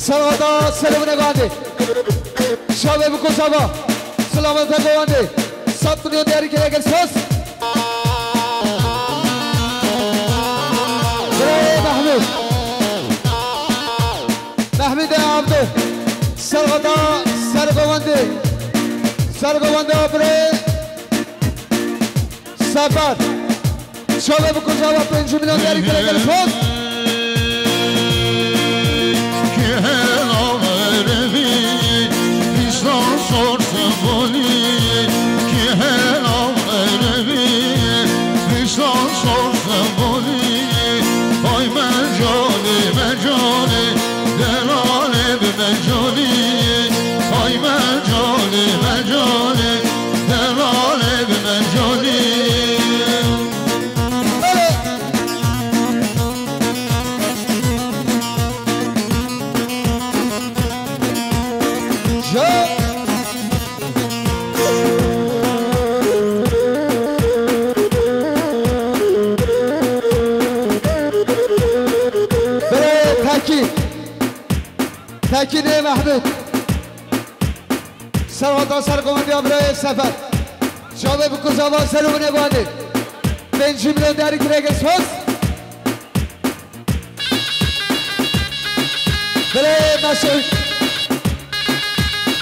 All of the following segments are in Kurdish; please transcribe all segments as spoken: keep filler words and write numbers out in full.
Serhata Serê Binê Guhandê. Şavê Biko Zava. Silavata Guhandê. Sed milyon diyarî kire gel söz. Birayê Mehmûd. Mehmûdê Abdû. Serhata Serê Guhandê. Serê Guhandê birayê Sefer. Şavê Biko Zava, pêncî milyon diyarî kire gel söz. Birayê Tekî. Tekînê Mehmûd. Serhata Serê Guhandiya birayê Sefer. Şavê Biko Zava, Serê Binê Guhandê. Pêncî milyon diyarî kire gel söz. Birayê Mesûd.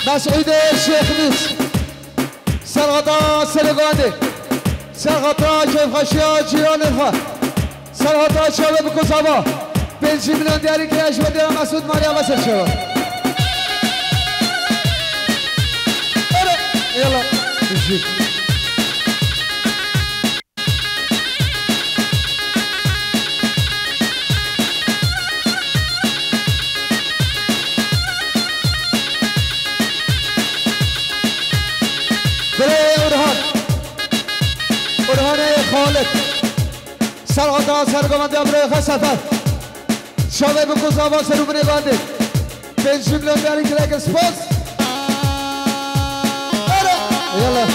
Mesûdê Şêxmîs. Serhata Serê Guhandê. Serhata keyfxweşiya cîranê xwe. Serhata Şavê Biko Zava. Pêncî milyon diyarî kire ji bo diyara Mesûd Mariya Veser Şeva. Ere, yala. Jî. Birê Orhan. Orhanê Xalid. Serhata Serê Guhandiya birê xwe Sefer. Şavê Biko Zava, Serê Binê Guhandê. Pêncî milyon diyarî kire gel söz. Ere, yala.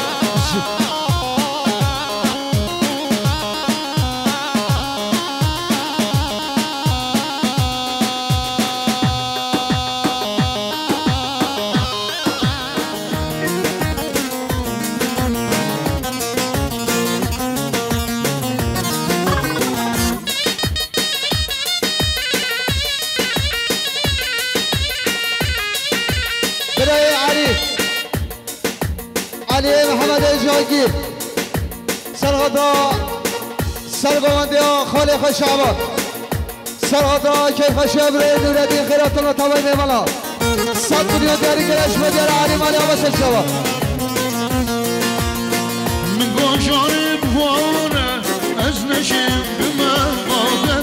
Birayê Elî. Elî Mihemedê Cihangîr. Serhata Serê Guhandiya xalê xwe Şaban. Serhata keyfxweşiya birayê Nûredîn, xêr hatine tavayê mêvana. Sed milyon diyarî kire ji bo diyara Elî Malî Ava Serçava. Min gojarê bivane, ez neşim bime bade,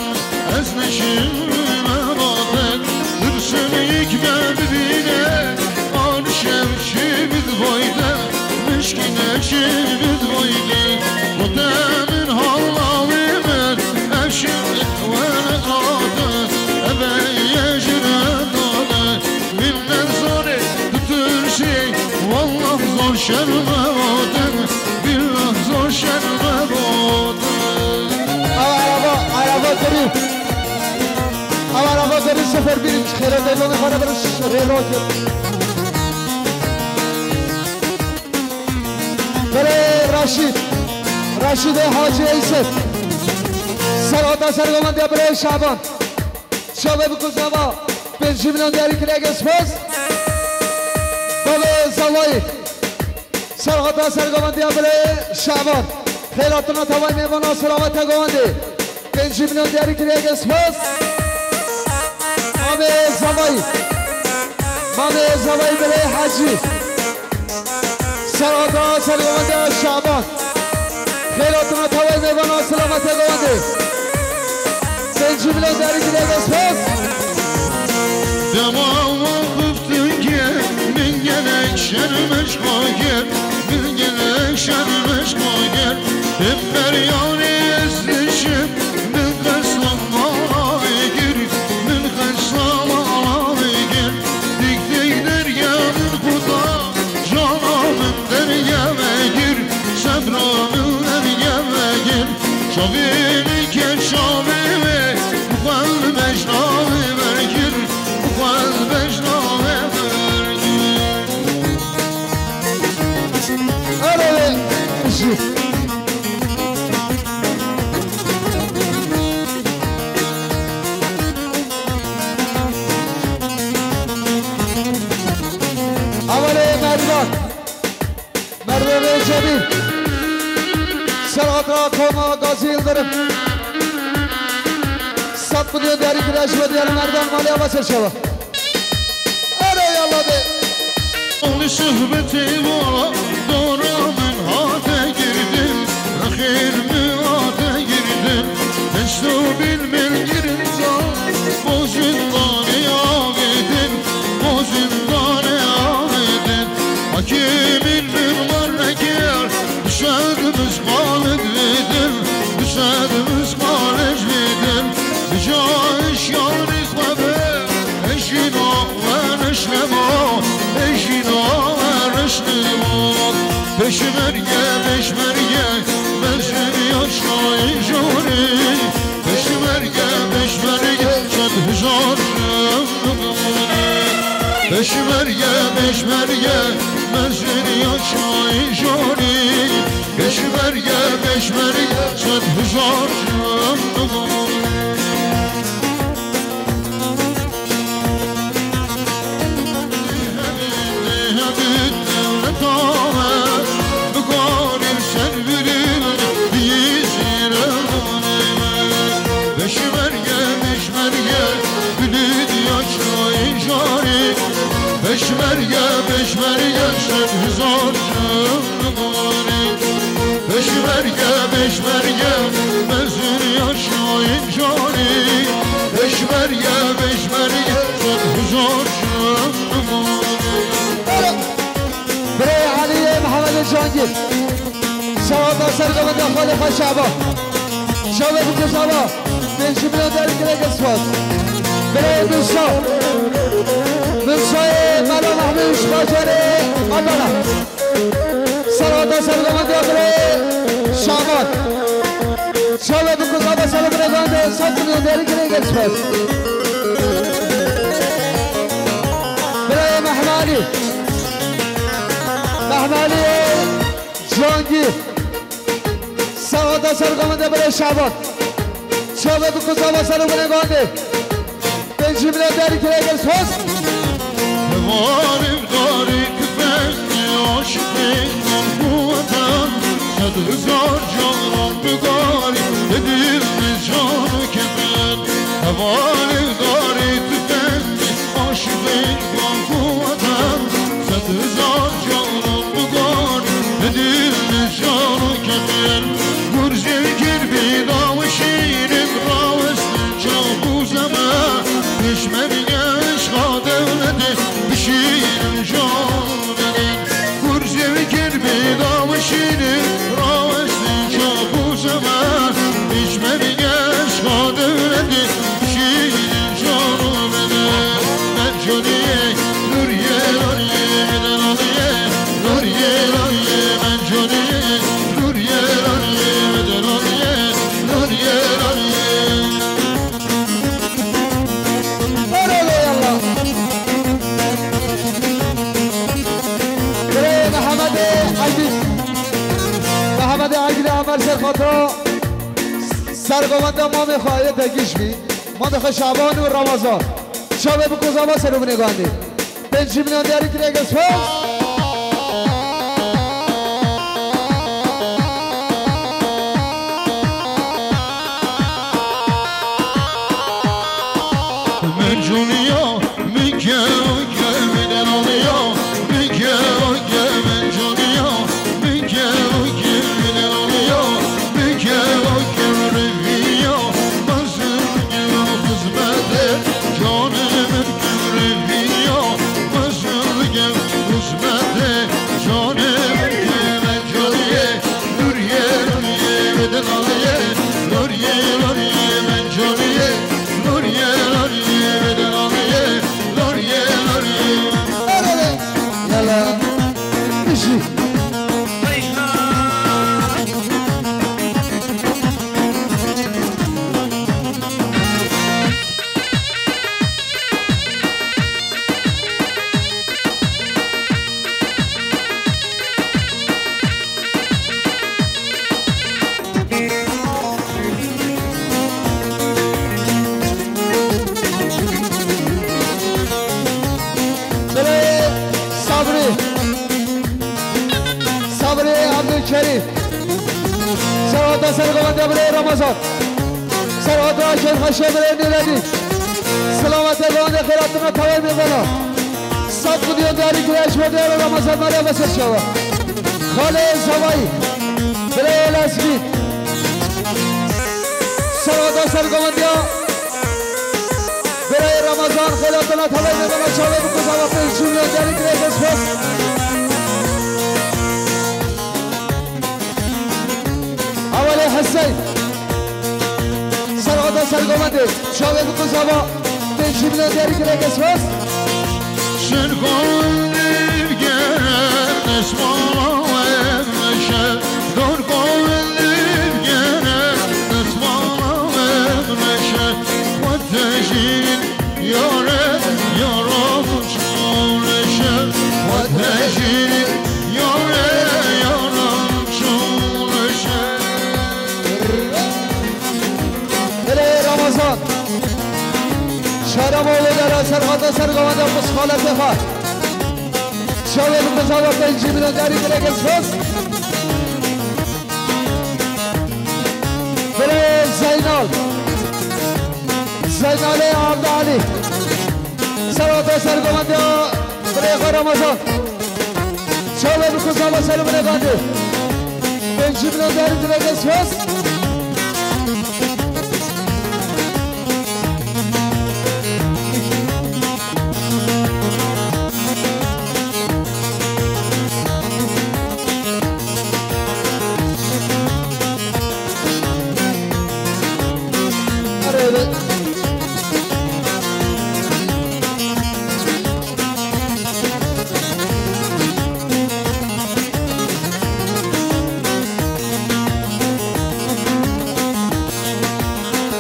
ez neşim bime bade. Tirsim yek me bibîne, an şev çi bid vayde, mişkîne çi bid vayde. Xwete min hawla wê min, ev şev were ade, eve ye jine dade. Min nezane tu tirşê, wallah zor şerme vate, billah zor şerme vate. Ev araba, araba kirî. Ev araba kirî, sefer bir xêre de yolê xwe re bir rê rokir. Birê Raşîd. Raşîdê Hacî Eyser. Serhata Serê Guhandiya birê Şaban. Şavê Biko Zava, pêncî milyon diyarî kire gel söz. Bavê Zavayî. Serhata Serê Guhandiya birê Şaban. Xêr hatine tavayê mêvana, silavata Guhandê. Pêncî milyon diyarî kire gel söz. Mamê Zavayî. Mamê Zavayî birê Hacî. Serhata Serê Guhandiya Şaban. Xêr hatine tavayê mêvana, silavata Guhandê. Pêncî milyon diyarî kire gel söz. Dema waqif tu kir, min gelek şerm ji xwe kir, min gelek şerm ji xwe kir. Him beryanê ez diçim, min qesam mala kir, min qesam mala kir. Dik dik derya min xuda, cana min derya vekir, sebra min derya vekir. Çavê min ke çavê wê, bi xwe li bejna wê vekir, bi xwe li Cemîl. Ser hatira Koma Gazî Yildirim. Sed milyon diyarî kiriye ji bo diyarê merdan malê ava ser çava. Erê yallah de. Oxlî sohbetê wa dora min hate girtin, rexêr min hate girtin. Dest û bil min girin za, bo zindanê avêtin, bo zindanê avêtin. Hakê min min wan nekir, bi sed misqal didin, bi sed misqal didin. Bi ca şanê xwe be, Ejîna we neşnema, ejîna we neşnema. Peşmerge, peşmerge, mezin ya şayî jorî. Peşmerge, peşmerge, çend hezar şem. Peşmerge, peşmerge, mezin ya şayî jorî. Peşmerge, peşmerge, çend hezar şem. Peşmerge, peşmerge, sed hezar şem. Peşmerge, peşmerge, mezin ya şayî jorî. Peşmerge, peşmerge, sed hezar şem. Birê Eliyê Mihemedê Cangî. Sewata ser gavenda xalê xwe Şaban. Çavê bikuzava. Pêncî milyon derî girêke spas. Birê Musa. Musayê Mela Mehmûd ji bajarê Adana. Serhata sergomendiya birê Şaban. Çavê bikuzava serê birê gandê sed milyon derî girêke spas. Birê Mehmalî. Mehmalî Cangî. Serhata sergomendiya birê Şaban. Çavê bikuzava serê birê gandê. Pêncî milyon derî girêke spas. Hevalê darê tufengê aşiqê min bu weten, sed hezar caran bigarî, bi dil min can û kefin. Hevalê darê tufengê aşiqê min bu weten, sed hezar caran bigarî, bi dil min can û kefin. Gurzê kir bî dawişînim rawestin çaku zeme. Peşmerge eşqa dewletê bişînim canê. Gurzê kir bî dawişînim rawestin çaku zeme. Peşmerge eşqa dewletê bişînim canê. Mencûniyê, Nuriyê, Nuriyê, Medenaniyê, Nuriyê, Nuriyê, Mencûniyê, Nuriyê, Nuriyê, Medenaniyê, Nuriyê, Nuriyê. Erê yallah. Birê Mehemedê Aydî. Mehemedê Aydî li Emer ser xatira sergovenda mamê xwe yê tekîş bî. Mamê xwe Şaban û Ramazan. Çavê bikuzava serê binê gandê. Pêncî milyon diyarî kirêke spas. Min cûniya, min kevoke, min delaliya, min kevoke, min cûniya, min kevoke, min delaliya, min kevoke, min rêviya, mezin ke xizmetê, canê min ke rêviya, mezin ke xizmetê, canê min ke Mencûniyê, Nuriyê, Nuriyê, Medenaniyê, Nuriyê, Nuriyê, Mencûniyê, Nuriyê, Nuriyê, Medenaniyê, Nuriyê, Nuriyê. Ser govendê birê Ramazan. Ser hata kêfxweşê birê Nûredîn. Selametê govendê xêratina tevayê mêvana. Sed milyon diyarî kire ji bo diyara Ramazan Meryem Esed Şeva. Xalê Zavayî. Birê Lezgî. Ser hata ser govendiya birê Ramazan xêratina tevayê mêvana çavê bikuz hava pênc milyon diyarî kire kes kes. Awalê Hesey. Ser hata ser govendê. Çavê bikuz hava. Pêncî milyon diyarî kire kes kes. Şêr govendê bigere destmala wê meşe. Dor govendê bigere destmala wê meşe. Xwe tejî Yare, yaram çolişe, xwe tejî. Yare, yaram çolişe. Dilê Ramazan. Şerem oğlu dere ser hata ser govende psixaletê xwe. Çavê bikuz hava pêncî milyon diyarî kire kes kes. Birê Zeynal. Zeynalê Abdalî. Ser hata ser govendiya birê xwe Ramazan. Çavê bikuz hava ser birê bandê. Pêncî milyon diyarî kire kes kes.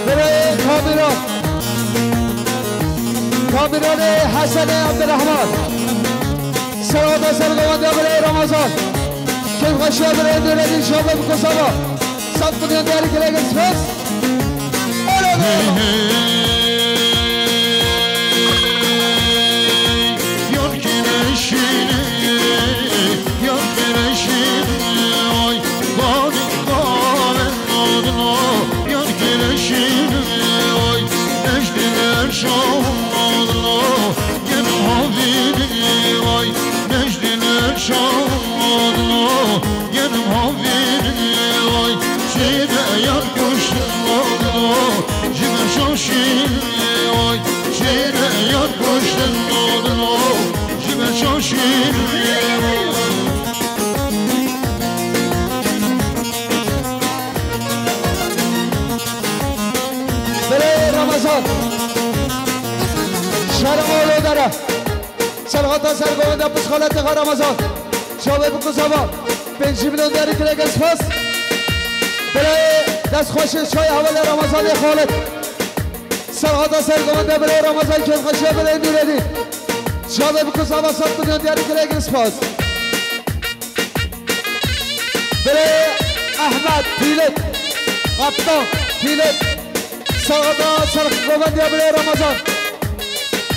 Birayê Kamîran. Kamîranê Hesenê Ebdirehman. Ser hata ser govende birê Ramazan. Kêfxweşiya birê Nûredîn Şabe bi kusaba. Sed milyon diyarî kire kes kes. Hey, hey. Yar kireşine, yar kireşine, oy, gavin, gavin, odno, yar kireşine, oy, neşdine şamadno, gel havine, oy, neşdine şamadno, gel havine, oy, şide yar kuştin odno, ji ber şaşine, oy, şide yar kuştin odno, ji ber şaşine. Belê Ramazan. Şerm oğlu dere. Serhata ser govenda psixaletê xwe Ramazan. Çavê bi kusaba. Pêncî milyon diyarî kire kes kes. Belê dest xweşê çay hevalê Ramazanê Xalid. Serhata ser govende birê Ramazan kêfxweşiya birê Nûredîn. Çavê bi kusaba sed milyon diyarî kire kes kes. Birê Ehmed Pîlit, Kaptan Pîlit, saxda ser govendiya birê Ramazan.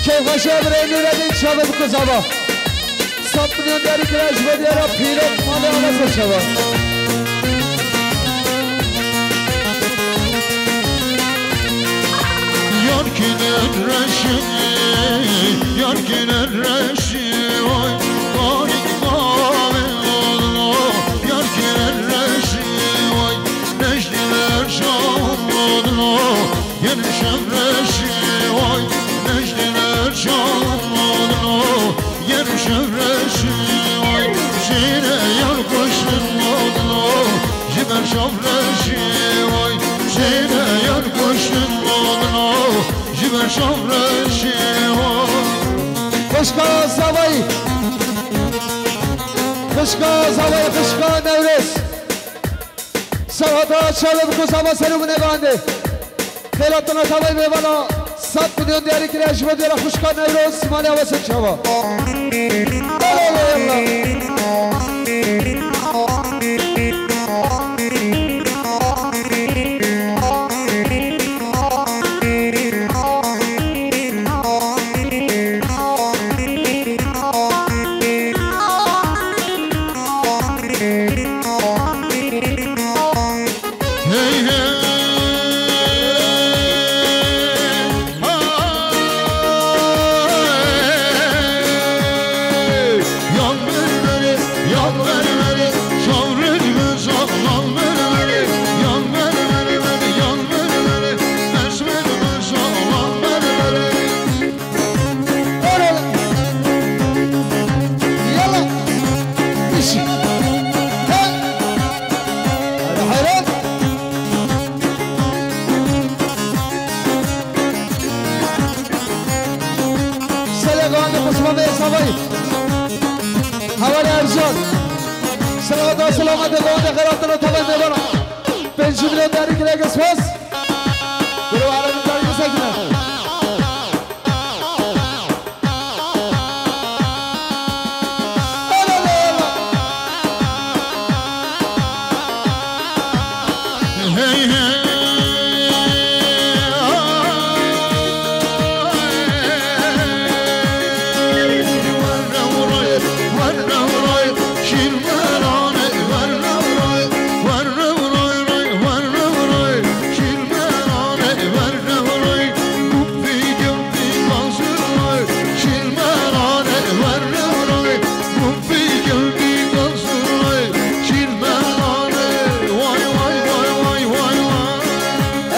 Kêfxweşiya birê Nûredîn çavê bi kusaba. Sed milyon diyarî kire ji bo diyara Pîlit malê Abbasê çava. Yar kînin reşî, yar kînin reşî, oy, barik bavê odno, yar kînin reşî, oy, neşdînin şam odno, yar şev reşî, oy, neşdînin şam odno, yar şev reşî, oy, şîre yar kuştin odno, ji ber şav reşî, oy, şîre yar kuştin odno, ji ber şav reşî, oy. Xwişka Zavayî. Xwişka Zavayî, xwişka Newrêz. Serhata çavê bi kusaba ser û binê bandê. Xêratina tavayê mêvana sed milyon diyarî kiriye ji bo diyara xwişka Newroz, Simaniya Wesel Çava. Bele, bele, yallah. Osman Bey Savayî. Hevalê Ercan. Selamet, selamet, devam de xeratına tabi devam. Pêncî milyon derî kirek espas. Biro arabî derî sekine.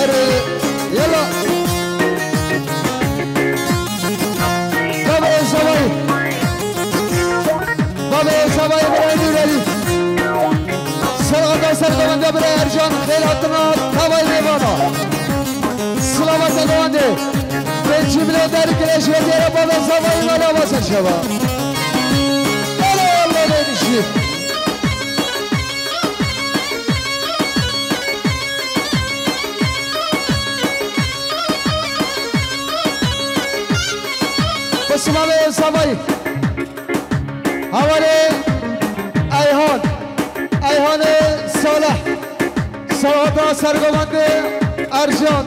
Erê, yala. Bavê Savayî. Bavê Savayî birayê Nûrelî. Serhada serdemende birayê Ercan xêr hatina tavayê mêvana. Silavata dewandê. Pêncî milyon derî kirê ji wê dêre bavê Savayî mala va ser şeva. Erê, Allah neymişi. Osmanê Savayî. Hevalê Eyhan. Eyhanê Salih. Serhada sergovendê Ercan.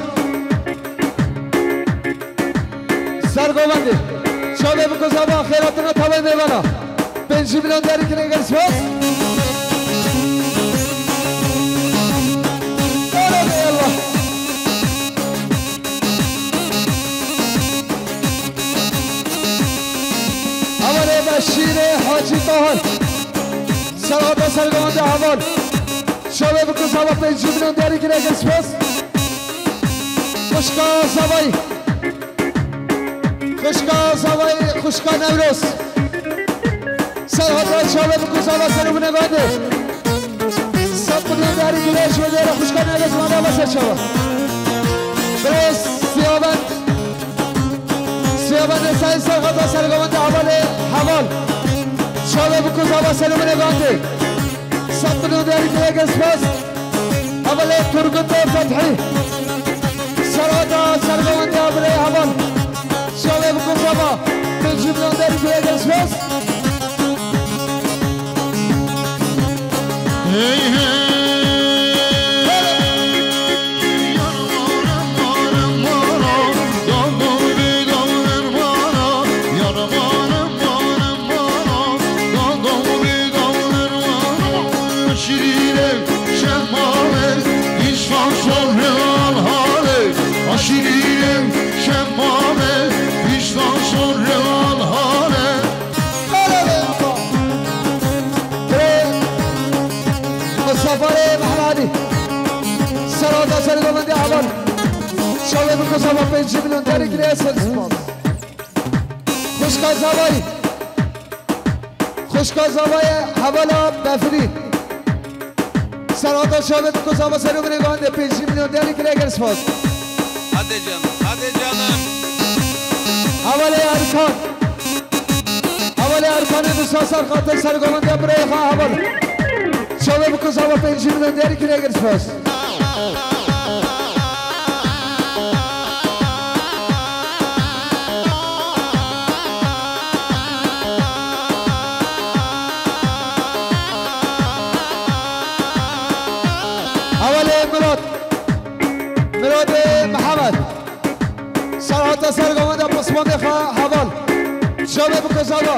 Sergovendê. Çavê biko zava xêratina tavê mêvana. Pêncî milyon derî kirê gel spas. Alo bey Allah. Hevalê Beşîrê Hacî Tahir. Serhada sergovendê heval. Çavê biko zava pêncî milyon derî kirê gel spas. Xwişka Zavayî. Xwişka Zavayî, xwişka Newroz. Serhada çavê biko zava ser û binê bandê. Sed milyon derî kirê ji wê dêre xwişka Newroz mala va ser çava. Birêz Siyaven. Siyaven Esayî serhada sergovendê hevalê heval. Çavê biko zava ser û binê bandê. Sed milyon derî kirê gel spas. Hevalê Turgut Fethî. Serhada sergovendê birê heval. Çavê biko zava. Pêncî milyon derî kirê gel spas. Hey, hey. Şirîne şemame, îşvan şorre alhale. Aşirîne şemame, îşvan şorre alhale. Mustafa Rê Mehmedî. Serhada sergovendê heval. Çavê biko zava pêncî milyon derî kirê ser spas. Xwişka Zavayî. Xwişka Zavayê hevala Befirî. Serhada çavê biko zava ser û binê bandê pêncî milyon derî kirê gel spas. Hadi canım, hadi canım. Hevalê Erkan. Hevalê Erkanê Musa Serhada sergovendê birê xwe heval. Çavê biko zava pêncî milyon derî kirê gel spas. Hevalê Mirad. Miradê Mihemed. Serhada sergovendê pismandê xwe heval. Çavê biko zava.